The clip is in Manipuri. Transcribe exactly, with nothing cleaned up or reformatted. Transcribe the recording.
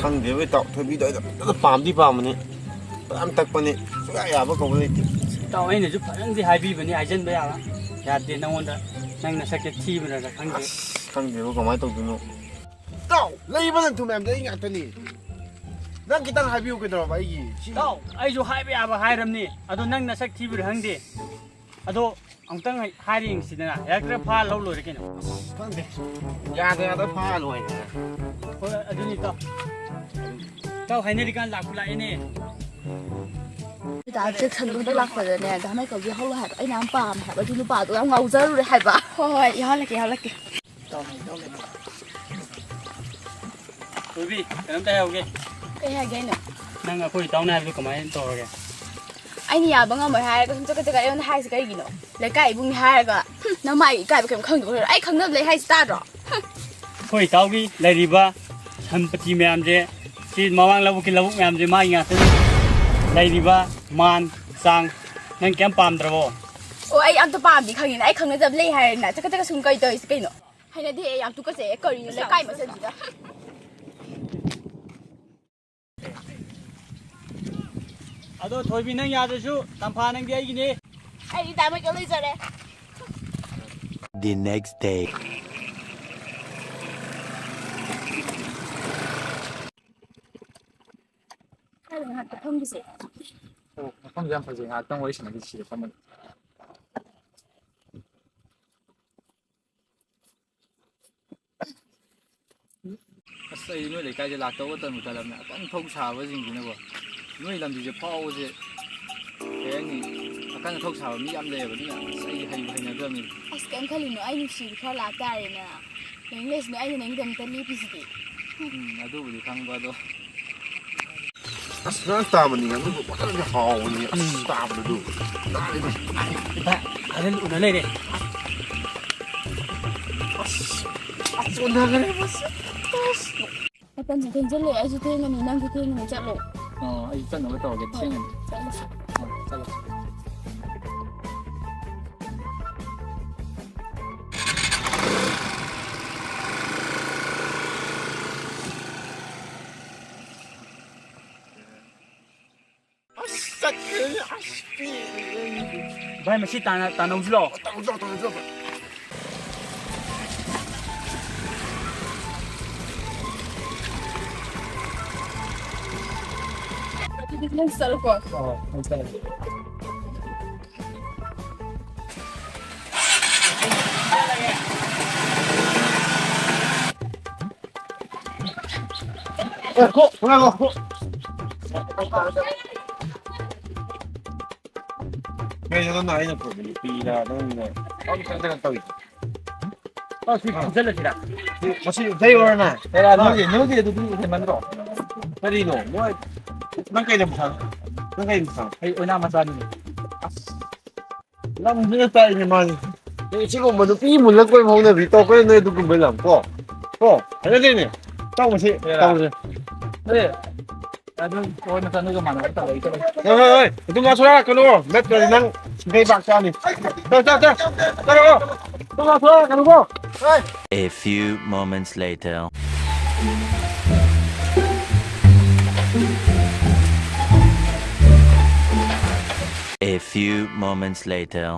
ꯈꯪꯗꯦꯕ ꯏꯇꯥꯎ, ꯊꯣꯏꯕꯤꯗꯣ ꯑꯩꯅ ꯐꯖꯅ ꯄꯥꯝꯗꯤ ꯄꯥꯝꯕꯅꯤ, ꯌꯥꯝ ꯇꯛꯄꯅꯤ, ꯁꯨꯡꯌꯥ ꯌꯥꯕ ꯀꯧꯕ ꯂꯩꯇꯦ꯫ ꯏꯇꯥꯎ, ꯑꯩꯅꯁꯨ ꯐꯖꯅꯗꯤ ꯍꯥꯏꯕꯤꯕꯅꯤ, ꯍꯥꯏꯖꯟꯕ ꯌꯥꯕ ꯌꯥꯗꯦ ꯅꯪꯉꯣꯟꯗ, ꯅꯪ ꯅꯁꯛꯁꯦ ꯊꯤꯕꯅꯔ ꯈꯪꯗꯦ꯫ ꯑꯁ, ꯈꯪꯗꯦꯕ ꯀꯃꯥꯏꯅ ꯇꯧꯗꯣꯏꯅꯣ꯫ ꯏꯇꯥꯎ, ꯂꯩꯕ ꯅꯪ ꯊꯨꯝ ꯃꯌꯥꯝꯗꯣ ꯑꯩ ꯉꯥꯛꯇꯅꯤ꯫ ꯅꯪ ꯈꯤꯇꯪ ꯍꯥꯏꯕꯤꯌꯨ ꯀꯩꯗꯧꯔꯕ ꯑꯩꯒꯤ? ꯁꯤ ꯏꯇꯥꯎ, ꯑꯩꯁꯨ ꯍꯥꯏꯕ ꯌꯥꯕ ꯍꯥꯏꯔꯝꯅꯤ, ꯑꯗꯣ ꯅꯪ ꯅꯁꯛ ꯊꯤꯕꯔ ꯈꯪꯗꯦ꯫ ꯑꯗꯣ ꯑꯃꯨꯛꯇꯪ ꯍꯥꯏ-, ꯍꯥꯏꯔ ꯌꯦꯡꯁꯤꯗꯅ, ꯌꯥꯔꯛꯇ꯭ꯔ ꯐꯥꯔ ꯂꯧ ꯂꯣꯏꯔꯦ ꯀꯩꯅꯣ꯫ ꯈꯪꯗꯦ꯫ ꯌꯥꯗ ꯌꯥꯗ ꯐꯥꯔ ꯂꯣꯏꯔꯦ꯫ ꯍꯣꯏ, ꯑꯗꯨꯅꯤ ꯏꯇꯥꯎ꯫ ꯏꯇꯥꯎ ꯍꯥꯏꯅꯔꯤꯀꯥꯟ ꯂꯥꯛꯄꯨ ꯂꯥꯛꯑꯦꯅꯦ꯫ ꯗꯥ ꯖꯦꯛꯁꯟꯗꯣ ꯍꯟꯗꯛ ꯂꯥꯛꯄꯗꯅꯦ, ꯗꯥ ꯃꯥꯏꯀꯦꯜꯗꯣ ꯌꯥꯎꯍꯜꯂꯣ ꯍꯥꯏꯕ꯫ ꯑꯩꯅ ꯌꯥꯝ ꯄꯥꯝꯃꯦ ꯍꯥꯏꯕ꯫ ꯑꯗꯨ ꯅꯨꯄꯥꯗꯣ ꯌꯥꯝ ꯉꯥꯎꯖꯔꯨꯔꯦ ꯍꯥꯏꯕ꯫ ꯍꯣꯏ, ꯍꯣꯏ, ꯌꯥꯎꯍꯜꯂꯛꯀꯦ, ꯌꯥꯎꯍꯜꯂꯛꯀꯦ꯫ ꯊꯣꯏꯕꯤ, ꯀꯩꯅꯣꯝꯇ ꯍꯥꯏꯍꯧꯒꯦ꯫ ꯀꯩ ꯍꯥꯏꯒꯦ ꯍꯥꯏꯅꯣ? ꯅꯪ ꯑꯩꯈꯣꯏ ꯏꯇꯥꯎꯅ ꯍꯥꯏꯕꯗꯨ ꯀꯃꯥꯏꯅ ꯇꯧꯔꯒꯦ? ꯑꯩꯅ ꯌꯥꯕ ꯉꯝꯃꯣꯏ ꯍꯥꯏꯔꯒ ꯁꯨꯝ ꯆꯒꯠ ꯆꯒꯠ ꯑꯩꯉꯣꯟꯗ ꯍꯥꯏꯔꯤꯁꯦ ꯀꯩꯒꯤꯅꯣ? ꯂꯩꯀꯥꯏ ꯏꯕꯨꯡꯅꯤ ꯍꯥꯏꯔꯒ, ꯍꯨꯝ, ꯅꯃꯥꯏ ꯏꯀꯥꯏꯕ ꯀꯩꯝ ꯈꯪꯗꯕ ꯑꯣꯏꯔꯣ? ꯑꯩ ꯈꯪꯅꯕ ꯂꯩ ꯍꯥꯏꯁꯦ ꯇꯥꯗ꯭ꯔꯣ? ꯍꯨꯝ꯫ ꯑꯩꯈꯣꯏ ꯏꯇꯥꯎꯒꯤ ꯂꯩꯔꯤꯕ ꯁꯝꯄꯇꯤ ꯃꯌꯥꯝꯁꯦ, ꯁꯤ ꯃꯃꯥꯡ ꯂꯧꯕꯨꯛꯀꯤ ꯂꯧꯕꯨꯛ ꯃꯌꯥꯝꯁꯦ ꯃꯥꯒꯤ ꯉꯥꯛꯇꯅꯤ꯫ ꯂꯩꯔꯤꯕ ꯃꯥꯟ ꯆꯥꯡ ꯅꯪ ꯀꯩꯝ ꯄꯥꯝꯗ꯭ꯔꯕꯣ? ꯑꯣ, ꯑꯩ ꯑꯝꯇ ꯄꯥꯝꯗꯦ ꯈꯪꯉꯤꯅ, ꯑꯩ ꯈꯪꯅꯖꯕ ꯂꯩ ꯍꯥꯏꯔꯦꯅ ꯆꯀꯠ ꯆꯀꯠ ꯁꯨꯝ ꯀꯩ ꯇꯧꯔꯤꯁꯦ ꯀꯩꯅꯣ? ꯍꯩꯅꯗꯦ, ꯑꯩ ꯌꯥꯝ ꯇꯨꯀꯠꯆꯩꯌꯦ꯫ ꯀꯔꯤꯅꯣ ꯂꯩꯀꯥꯏ ꯃꯁꯦꯟꯁꯤꯗ? ꯑꯗꯣ ꯊꯣꯏꯕꯤ, ꯅꯪ ꯌꯥꯗ꯭ꯔꯁꯨ ꯇꯝꯐꯥ ꯅꯪꯗꯤ ꯑꯩꯒꯤꯅꯦ꯫ ꯑꯩꯗꯤ ꯗꯥ ꯃꯥꯏꯀꯦꯜ ꯂꯩꯖꯔꯦ꯫ The next day. ꯀꯥꯏꯗ ꯉꯥꯏꯍꯥꯛꯇ ꯐꯝꯈꯤꯁꯦ? ꯑꯣ, ꯃꯐꯝꯁꯦ ꯌꯥꯝ ꯐꯖꯩ, ꯉꯥꯏꯍꯥꯛꯇꯪ ꯋꯥꯔꯤ ꯁꯥꯟꯅꯈꯤꯁꯤ ꯁꯤꯗ ꯐꯝꯃꯒ꯫ ꯑꯁ, ꯑꯩ ꯅꯣꯏ ꯂꯩꯀꯥꯏꯁꯦ ꯂꯥꯛꯇꯧꯕ ꯇꯟꯕꯨ ꯇꯜꯂꯕꯅꯦ꯫ ꯑꯀꯟ ꯑꯊꯧ ꯁꯥꯕꯁꯤꯡꯁꯤꯅꯀꯣ, ꯅꯣꯏ ꯂꯝꯕꯤꯁꯦ ꯐꯥꯎꯕꯁꯦ, ꯀꯩ ꯍꯥꯏꯅꯤ, ꯑꯀꯟ ꯑꯊꯧ ꯁꯥꯕ ꯃꯤ ꯌꯥꯝ ꯂꯩꯌꯦꯕ꯫ ꯑꯗꯨꯅ ꯑꯁ, ꯑꯩꯗꯤ ꯍꯩꯕꯨ ꯍꯩꯅꯗ꯭ꯔꯕꯅꯤ꯫ ꯑꯁ, ꯀꯩꯝ ꯈꯜꯂꯨꯅꯨ, ꯑꯩ ꯅꯨꯡꯁꯤꯕ ꯈꯔ ꯂꯥꯛꯇꯥꯔꯦꯅ꯫ ꯂꯩꯅꯤꯡ ꯂꯩꯁꯅꯨ, ꯑꯩꯅ ꯅꯪꯒꯤꯗꯃꯛꯇ ꯂꯦꯞꯄꯤꯁꯤꯗꯤ꯫ ꯎꯝ, ꯑꯗꯨꯕꯨꯗꯤ ꯈꯪꯕ, ꯑꯗꯣ꯫ ꯑꯁ, ꯉꯔꯥꯡ ꯇꯥꯕꯅꯤ, ꯑꯗꯨꯕꯨ ꯐꯖꯅꯗꯤ ꯍꯥꯎꯕꯅꯤ꯫ ꯑꯁ, ꯎꯝ꯫ ꯇꯥꯕꯗ ꯑꯗꯨ ꯅꯥꯔꯤꯕ꯫ ꯏꯄꯥ, ꯑꯗꯨ ꯎꯅ ꯂꯩꯔꯦ꯫ ꯑꯁ, ꯑꯁ, ꯑꯣꯟꯊꯈ꯭ꯔꯦ, ꯃꯁꯤ꯫ ꯑꯁ꯫ ꯃꯇꯝꯁꯨ ꯊꯦꯡꯖꯤꯜꯂꯛꯑꯦ, ꯑꯩꯁꯨ ꯊꯦꯡꯉꯅꯤ, ꯅꯪꯁꯨ ꯊꯦꯡꯉꯅꯤ, ꯆꯠꯂꯣ꯫ ꯑꯣ, ꯑꯩꯁꯨ ꯆꯠꯅꯕ ꯇꯧꯔꯒꯦ, ꯍꯣꯏ, ꯊꯦꯡꯉꯅꯤ꯫ ꯆꯠꯂꯁꯤ꯫ ꯍꯣꯏ, ꯆꯠꯂꯁꯤ꯫ ꯚꯥꯏ, ꯃꯁꯤ ꯇꯥꯟꯅ-, ꯇꯥꯟꯅꯧꯁꯤ ꯂꯥꯛꯑꯣ꯫ ꯇꯥꯟꯅꯧꯁꯤ ꯂꯥꯛꯑꯣ, ꯇꯥꯟꯅꯧꯁꯤ ꯂꯥꯛꯑꯣ꯫ ꯑꯗꯨꯗꯤ ꯅꯪ ꯆꯠꯂꯣꯀꯣ꯫ ꯑꯣ, ꯍꯣꯏ, ꯆꯠꯂꯒꯦ꯫ ꯉꯥꯏꯈꯣ, ꯉꯥꯏꯈꯣ꯫ ꯀꯩꯅꯣ ꯅꯪꯅ ꯑꯩꯅ ꯄꯨꯔꯛꯄ ꯅꯨꯄꯤꯔ ꯅꯪꯅ ꯄꯪꯆꯠ ꯆꯠ ꯇꯧꯔꯤꯁꯦ? ꯑ, ꯁꯤ ꯐꯨꯖꯜꯂꯁꯤꯔ? ꯁꯤ, ꯃꯁꯤ ꯏꯁꯩ ꯑꯣꯏꯔꯅꯦ? ꯍꯦꯔꯥ, ꯅꯣꯏꯒꯤ, ꯅꯣꯏꯒꯤ ꯑꯗꯨꯗꯤ ꯍꯦꯟꯃꯟꯗ꯭ꯔꯣ? ꯀꯔꯤꯅꯣ? ꯃꯣꯏ, ꯅꯪ ꯀꯩ ꯂꯝ ꯁꯥ-, ꯅꯪ ꯀꯩ ꯂꯝ ꯁꯥ-, ꯑꯩ ꯑꯣꯏꯅꯥꯝ ꯃꯆꯥꯅꯤ꯫ ꯑꯁ, ꯂꯝꯁꯤꯅ ꯇꯥꯛꯏꯅꯦ ꯃꯥꯁꯦ꯫ ꯑꯦ, ꯁꯤꯒꯨꯝꯕ ꯅꯨꯄꯤ ꯃꯨꯜꯂ ꯀꯣꯏꯕ ꯍꯧꯅꯕꯤ ꯇꯧꯈ꯭ꯔꯦ ꯅꯣꯏ ꯑꯗꯨꯒꯨꯝꯕ ꯂꯝ ꯀꯣ? ꯀꯣ? ꯐꯖꯗꯦꯅꯦ꯫ ꯇꯧꯕꯁꯤ ꯍꯦꯔꯥ꯫ ꯇꯧꯁꯦ꯫ ꯑꯦ, ꯑꯗꯨ ꯍꯣꯏ, ꯅꯆꯥ ꯅꯣꯏꯒ ꯃꯥꯟꯅꯕ ꯇꯧꯔꯛꯏ ꯇꯧꯔꯛꯏ꯫ ꯍꯣꯏ, ꯍꯣꯏ, ꯍꯣꯏ꯫ ꯑꯗꯨꯝ ꯉꯥꯡꯊꯣꯔꯛꯀꯅꯨ꯫ ꯅꯠꯇ꯭ꯔꯗꯤ ꯅꯪ ꯁꯤꯈꯩ ꯄꯥꯛ ꯆꯥꯅꯤ꯫ ꯆꯠ, ꯆꯠ, ꯆꯠ꯫ ꯆꯠꯂꯣ꯫ ꯑꯗꯨꯝ ꯉꯥꯡꯊꯣꯔꯛꯀꯅꯨꯀꯣ꯫ ꯍꯣꯏ꯫ A few moments later. A few moments later.